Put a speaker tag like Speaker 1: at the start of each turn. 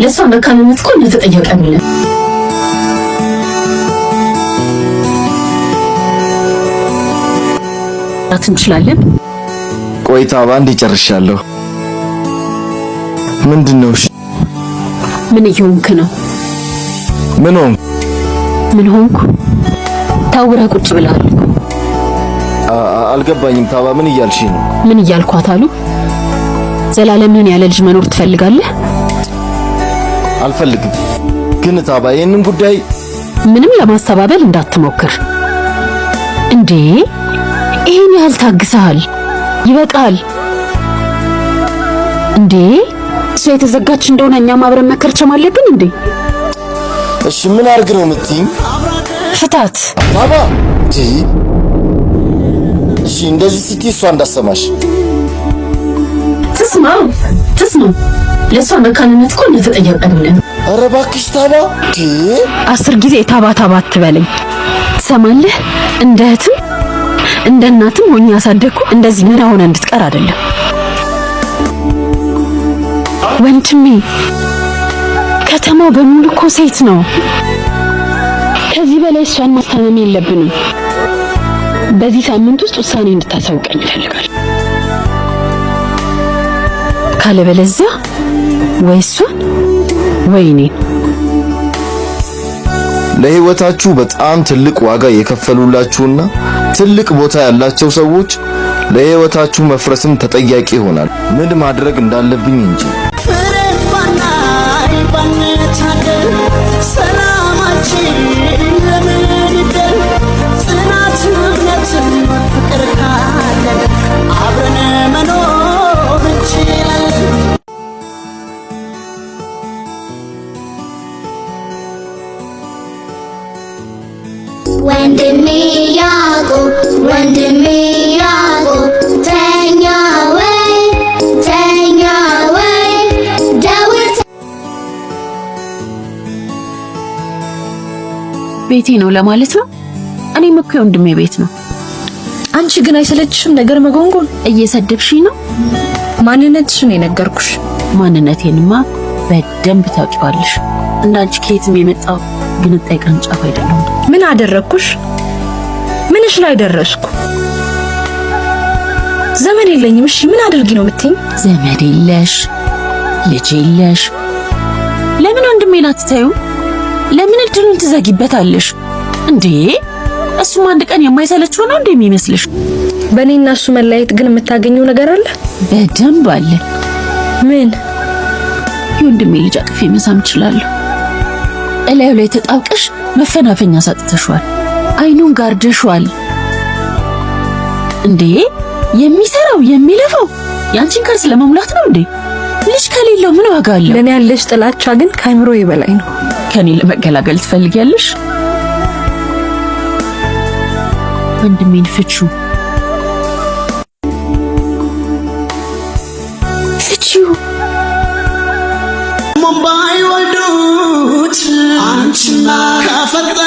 Speaker 1: ለእሷ መካንነት እኮ እንደተጠየቀ እንችላለን።
Speaker 2: ቆይታ ባንድ ይጨርሻለሁ። ምንድን ነው? እሺ
Speaker 1: ምን እየሆንክ ነው?
Speaker 2: ምን ሆንኩ?
Speaker 1: ምን ሆንኩ? ታውረህ ቁጭ ብለሃል እኮ።
Speaker 2: አልገባኝም። ታባ ምን እያልሽ ነው?
Speaker 1: ምን እያልኳት አሉ? ዘላለምህን ያለ ልጅ መኖር ትፈልጋለህ?
Speaker 2: አልፈልግም። ግን ታባ ይህንን ጉዳይ
Speaker 1: ምንም ለማስተባበል እንዳትሞክር። እንዴ ይሄን ያህል ታግሰሃል፣ ይበቃል። እንዴ እሷ የተዘጋች እንደሆነ እኛም አብረን መከርቸም አለብን እንዴ?
Speaker 2: እሺ ምን አድርግ ነው የምትይኝ?
Speaker 1: ፍታት።
Speaker 2: ታባ እሺ እንደዚህ ስትይ እሷ እንዳሰማሽ
Speaker 1: ትስማ ትስማ። ለእሷ መካንነት እኮ እንደተጠየቀ አይደለም።
Speaker 2: ኧረ እባክሽ ታባ
Speaker 1: 10 ጊዜ ታባ ታባ አትበለኝ። ትሰማለህ? እንደ እህትም እንደ እናትም ሆኜ ያሳደግኩ እንደዚህ ምን ሆነ እንድትቀር አይደለም። ወንድሜ ከተማው በሙሉ እኮ ሴት ነው። ከዚህ በላይ እሷን ማስታመም የለብንም። በዚህ ሳምንት ውስጥ ውሳኔ እንድታሳውቀኝ እፈልጋለሁ። ካለበለዚያ ወይ እሷን ወይ እኔን።
Speaker 2: ለህይወታችሁ በጣም ትልቅ ዋጋ የከፈሉላችሁና ትልቅ ቦታ ያላቸው ሰዎች ለህይወታችሁ መፍረስም ተጠያቂ ይሆናል። ምን ማድረግ እንዳለብኝ እንጂ
Speaker 3: ወንድሜ ያዕቆብ ወንድሜ ያዕቆብ ተኛ ወይ ተኛ ወይ ደውል
Speaker 1: ቤቴ ነው ለማለት ነው። እኔም እኮ የወንድሜ ቤት ነው።
Speaker 4: አንቺ ግን አይሰለችሽም ነገር መጎንጎን?
Speaker 1: እየሰደብሽኝ ነው።
Speaker 4: ማንነትሽን የነገርኩሽ።
Speaker 1: ማንነቴንማ በደንብ ታውቂዋለሽ። እንዳንቺ ከየትም የመጣው ግንጣይ ቅርንጫፍ አይደለም።
Speaker 4: ምን አደረግኩሽ? ምንሽ ላይ ደረስኩ? ዘመድ የለኝም። እሺ ምን አድርጊ ነው የምትይኝ?
Speaker 1: ዘመድ የለሽ፣ ልጅ የለሽ። ለምን ወንድሜን አትታዩ? ለምን እድሉን ትዘጊበታለሽ እንዴ? እሱም አንድ ቀን የማይሰለችው ነው እንዴ የሚመስልሽ?
Speaker 4: በእኔና እሱ መለያየት ግን የምታገኘው ነገር አለ?
Speaker 1: በደንብ አለ።
Speaker 4: ምን?
Speaker 1: የወንድሜ ልጅ አቅፌ መሳም እችላለሁ። እላዩ ላይ ተጣብቀሽ መፈናፈኛ ሳጥተሽዋል። አይኑን ጋርደሽዋል። እንዴ የሚሰራው የሚለፋው ያንቺን ከርስ ለመሙላት ነው እንዴ? ልጅ ከሌለው ምን ዋጋ አለው?
Speaker 4: ለእኔ ያለሽ ጥላቻ ግን ከአእምሮዬ በላይ ነው።
Speaker 1: ከኔ ለመገላገል ትፈልጊያለሽ? ወንድሜን ፍቺው፣ ፍቺው።
Speaker 5: ባይወልዱት አንቺና ከፈጠ